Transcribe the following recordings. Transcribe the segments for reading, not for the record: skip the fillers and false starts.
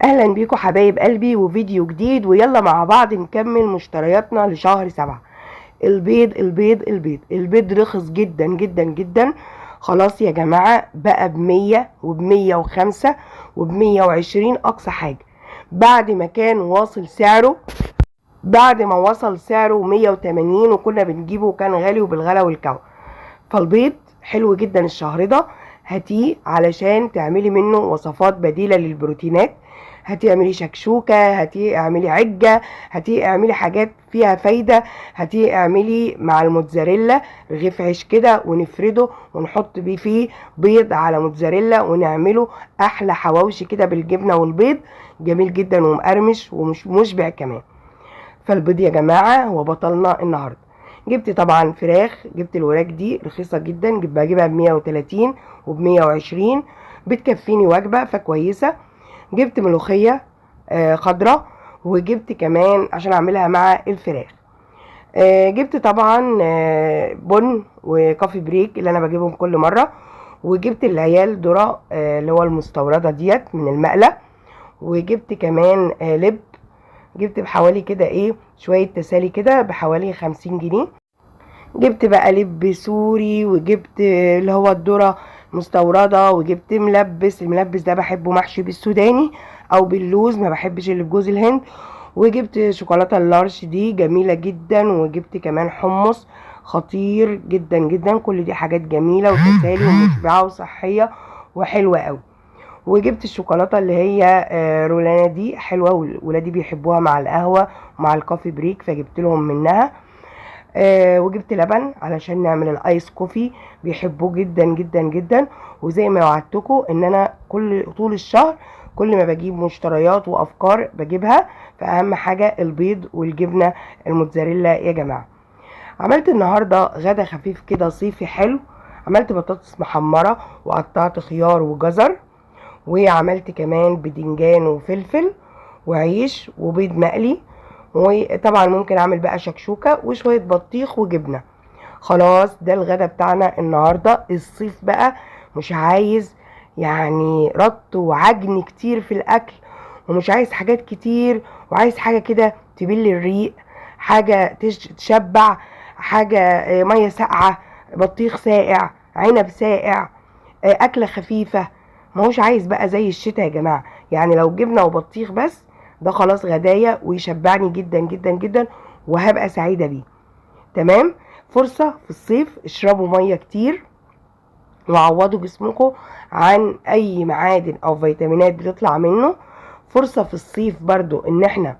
اهلا بيكم حبايب قلبي وفيديو جديد، ويلا مع بعض نكمل مشترياتنا لشهر 7. البيض البيض البيض البيض رخص جدا جدا جدا. خلاص يا جماعة بقى ب100 وب105 وب120 اقصى حاجة، بعد ما كان واصل سعره، بعد ما وصل سعره 180 وكنا بنجيبه وكان غالي وبالغلا والكوى. فالبيض حلو جدا الشهر ده، هاتيه علشان تعملي منه وصفات بديلة للبروتينات. هاتي اعملي شكشوكة، هاتي اعملي عجة، هاتي اعملي حاجات فيها فايدة، هاتي اعملي مع الموتزاريلا رغيف عيش كده ونفرده ونحط بيه فيه بيض على موتزاريلا ونعمله احلى حواوشي كده بالجبنة والبيض، جميل جدا ومقرمش ومش مشبع كمان. فالبيض يا جماعة هو بطلنا النهاردة. جبت طبعا فراخ، جبت الوراك دي رخيصة جدا، بجيبها ب130 وب120، بتكفيني وجبة فكويسة. جبت ملوخية خضرة، وجبت كمان عشان اعملها مع الفراخ. جبت طبعا بن و coffee break اللي انا بجيبهم كل مرة، وجبت العيال ذرة اللي هو المستوردة ديت من المقلة، وجبت كمان لب. جبت بحوالي كده ايه شوية تسالي كده بحوالي 50 جنيه. جبت بقى لب سوري، وجبت اللي هو الذرة مستوردة، وجبت ملبس. الملبس ده بحبه محشي بالسوداني او باللوز، ما بحبش اللي بجوز الهند. وجبت شوكولاتة اللارج دي جميلة جدا، وجبت كمان حمص خطير جدا جدا. كل دي حاجات جميلة وتسالي ومشبعة وصحية وحلوة قوي. وجبت الشوكولاتة اللي هي رولانا دي حلوة، ولادي بيحبوها مع القهوة ومع ال coffee break، فجبت لهم منها. وجبت لبن علشان نعمل ال ice coffee، بيحبوه جدا جدا جدا. وزي ما وعدتكم ان انا كل طول الشهر كل ما بجيب مشتريات وافكار بجيبها، فاهم حاجة البيض والجبنه الموتزاريلا يا جماعة. عملت النهارده غدا خفيف كده صيفي حلو، عملت بطاطس محمرة وقطعت خيار وجزر، وعملت كمان بدنجان وفلفل وعيش وبيض مقلي، وطبعا ممكن اعمل بقى شكشوكة وشوية بطيخ وجبنة. خلاص ده الغدا بتاعنا النهاردة. الصيف بقى مش عايز رط وعجن كتير في الاكل، ومش عايز حاجات كتير، وعايز حاجة كده تبل الريق، حاجة تشبع، حاجة مية ساقعة، بطيخ ساقع، عنب ساقع، أكلة خفيفة. ما هوش عايز بقى زي الشتاء يا جماعة. لو جبنة وبطيخ بس ده خلاص غدايا ويشبعني جدا جدا جدا، وهبقى سعيدة بيه. تمام. فرصة في الصيف اشربوا مية كتير، وعوضوا جسمكم عن اي معادن او فيتامينات بتطلع منه. فرصة في الصيف برضو ان احنا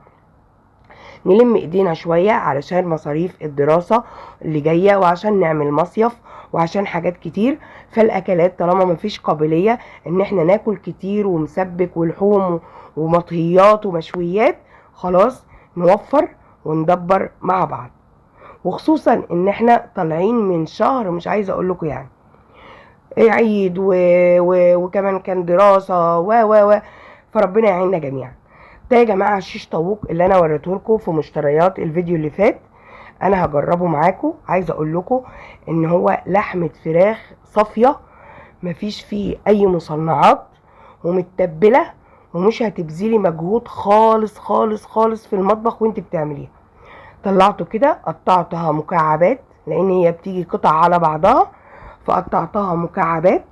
نلم ايدينا شوية علشان مصاريف الدراسة اللي جاية، وعشان نعمل مصيف، وعشان حاجات كتير. فالاكلات طالما مفيش قابلية ان احنا ناكل كتير ومسبك ولحوم ومطهيات ومشويات، خلاص نوفر وندبر مع بعض. وخصوصا ان احنا طالعين من شهر مش عايزة اقول لكم عيد وكمان كان دراسة و و و فربنا يعيننا جميعا. ده يا جماعة شيش طاووق اللي انا وريته لكم في مشتريات الفيديو اللي فات، انا هجربه معاكم. عايزه اقول لكم ان هو لحمه فراخ صافية مفيش فيه اي مصنعات، ومتبله، ومش هتبذلي مجهود خالص خالص خالص في المطبخ وانت بتعمليها. طلعته كده قطعتها مكعبات لان هي بتيجي قطع على بعضها، فقطعتها مكعبات.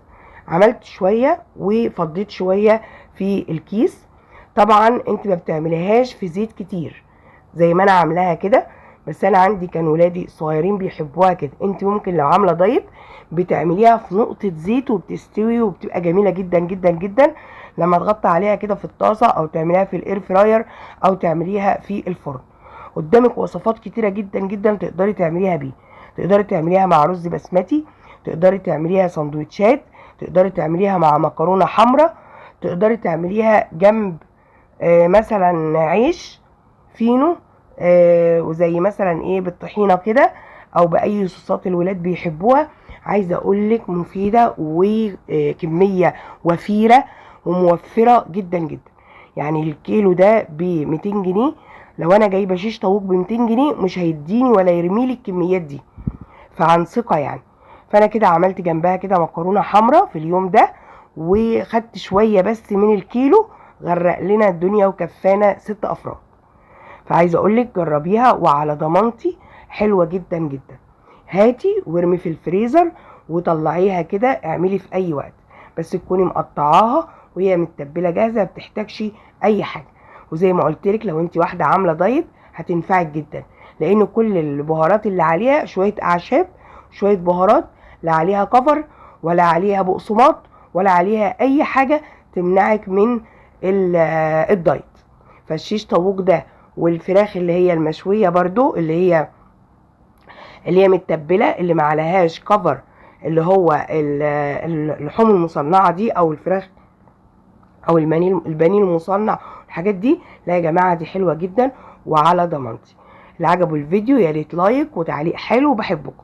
عملت شوية وفضيت شوية في الكيس. طبعا انت ما بتعمليهاش في زيت كتير زي ما انا عاملاها كده، بس انا عندي كان ولادي الصغيرين بيحبوها كده. انت ممكن لو عامله دايت بتعمليها في نقطة زيت وبتستوي وبتبقى جميلة جدا جدا جدا لما تغطي عليها كده في الطاسه، او تعمليها في ال air fryer، او تعمليها في الفرن. قدامك وصفات كتيرة جدا جدا تقدري تعمليها بيه. تقدري تعمليها مع رز بسمتي، تقدري تعمليها سندوتشات، تقدري تعمليها مع مكرونه حمراء، تقدري تعمليها جنب مثلا عيش فينو، وزي مثلا ايه بالطحينه كده، او باي صوصات الولاد بيحبوها. عايزه اقولك مفيدة وكمية وفيرة وموفره جدا جدا. الكيلو ده ب 200 جنيه، لو انا جايبه شيش طاووق ب 200 جنيه مش هيديني ولا يرميلي الكميات دي، فعن ثقة. فانا كده عملت جنبها كده مكرونه حمراء في اليوم ده، وخدت شوية بس من الكيلو غرق لنا الدنيا وكفانا 6 افراد. فعايزه اقولك جربيها وعلى ضمانتي، حلوة جدا جدا. هاتي وارمي في الفريزر وطلعيها كده، اعملي في اي وقت، بس تكوني مقطعاها وهي متبله جاهزة، ما بتحتاجش اي حاجة. وزي ما قلت لك لو انت واحدة عامله دايت هتنفعك جدا، لان كل البهارات اللي عليها شوية اعشاب، شوية بهارات، لا عليها كفر ولا عليها بقسماط ولا عليها اي حاجة تمنعك من الدايت. فالشيش طاووق ده والفراخ اللي هي المشويه برضو، اللي هي متبله، اللي ما عليهاش كفر، اللي هو اللحوم المصنعة دي او الفراخ او البانيه المصنع، الحاجات دي، لا يا جماعة دي حلوة جدا وعلى ضمانتي. اللي عجبه الفيديو يا ريت like وتعليق حلو، بحبكم.